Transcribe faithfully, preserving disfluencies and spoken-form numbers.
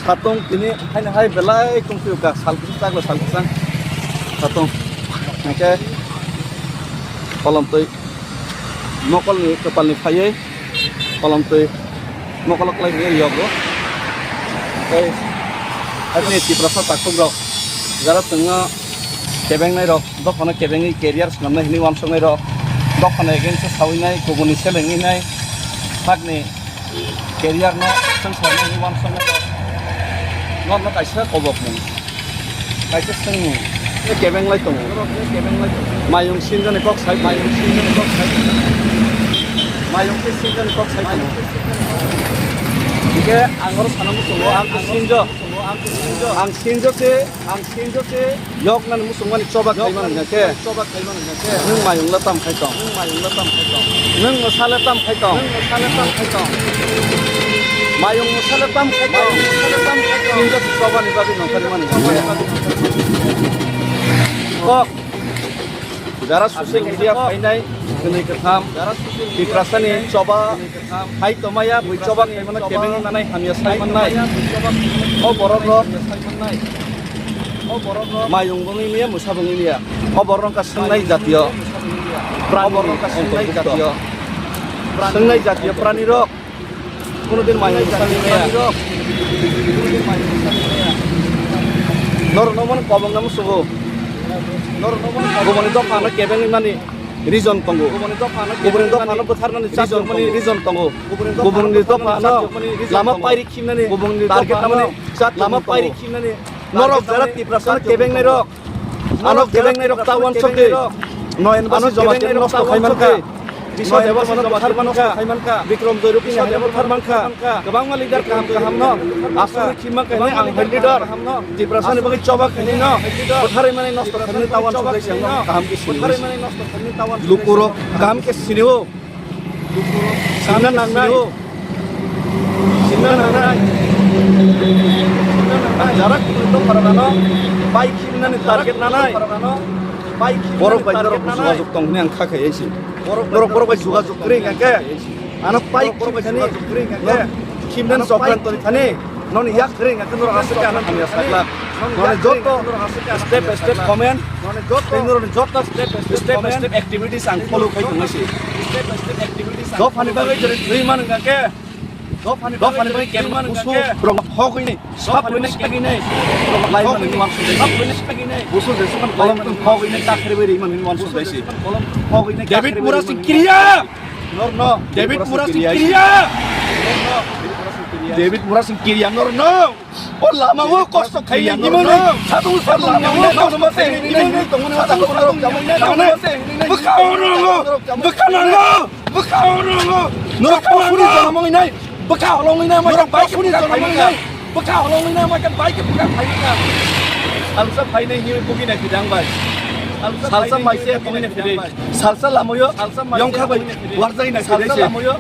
Satung tini haino hai belai tongphio ka, sal kwchwng chakla sal kwchwng. Satung. Hingke kolomtwi mokolni kwpalni phaiwi kolomtwi mokolo kwlai hwnwi yogo. Tei hakni Tiprasa takhuk rok jara chwngno kebengnai rok, dophano kebengwi career swnamnai hwnwi uansuknai rok, dophano against o sawi nai, kubuni selengwi nai, hakni career no swng sarnai hwnwi uansuknai rok. Norokno kaisa kobokmung, kaisa swngmung. Kebeng lai tongo. Mayung sinjani kok sai, mayung sinjani kok sai. Mayung khe sinjani kok sai tongo. Hingke ang oro sana muchungo, ang khe sinjo. Ang sinjo se, ang sinjo se. Yok nani muchungmani choba khaimani hingke. Choba khaimani hingke. Nwng mayung le tam khai tong. Nwng mayung le tam khai tong. Nwng mwsa le tam khai tong. Nwng mwsa le tam khai tong. Mayung mwsa le tam khai tong. Mayung mwsa le tam khai tong. Sinjo se choba ni bagwi nongkhormani hingke. Kok. Jara social media phainai, kwnwi kwtham, Tiprasani choba hai tomaya, bui choba khaimano kebengwi manai hamya sai mannai. O borok rok mayung bongwi maya, mwsa bongwi maya. O borok rok swngnaijatiyo prani, o borok rok swngnaijatiyo, swngnaijatiyo prani rok. Kono din mayung mwsani maya. Norok no mano kobong namo sugo. Norok no mano kobong. Kubuni dopha no kebengwi mani reason tongo. Kubuni dopha no bwtharnani reason tongo. Kubuni dopha no lama pairi khimnani target nani lama pairi khimnani. Norok jara Tiprasa no kebengnai rok. Ano kebengnai rok ta uansuk di. Noyen basi joma kebeng nosto khai mankha. Biswa Debasano buthar mankha. Bikrom Joyrupi no buthar mankha. Kwbangma leader kaham kaham no asugwi khimma khainai ang hai leader. Tiprasani bagwi choba khainai no butharwi mani nosto khainai ta uansuk di, kaham khe sini. Lukurok kaham khe sini o. Sina nangnai. Sina nangnai. Jarak kini to paragano. Bai khimnani target nanai. Borok bai norok jogajog tong hwnwi ang kha khai si. Borok borok bai jogajog kwrwi hwnkhe. Ano bai khimnani. Khimnani jogran toni thani. Noni yak kring ang norok aswk khe ano hamya sakla. Noni joto step by step comment, noni joto step by step activities ang follow khai tongwi si. Dophani bagwi jere thwi man wngkha khe, dophani bagwi kebeng kusu rok hogwi ni, sap hogwi ni, lai man wngkha. Busu jesukhan kolom hogwi ni takhri bai ri man wngkha. David Murasing Kiriya. Norno. David Murasing Kiriya. David Murasing Kiriya norno. O lama o kosto khaiya ni mani. Sadung sadung ni mani tongma se ni mani tongma sadung sadung ni mani tongma se. Bwkha oro ngo. Bwkha nango. Bwkha oro ngo. Norok bwkha nango. Bwkha holongwi nai mai. Norok bwkha holongwi nai mai. Bwkha holongwi nai mai kan bai khe bwkha khai kha. Salsa phainai hini bugi nai kidang bai. Salsa maise tongwi nai kidang bai. Salsa lamoyo yongkha bai warjai nai kidang bai.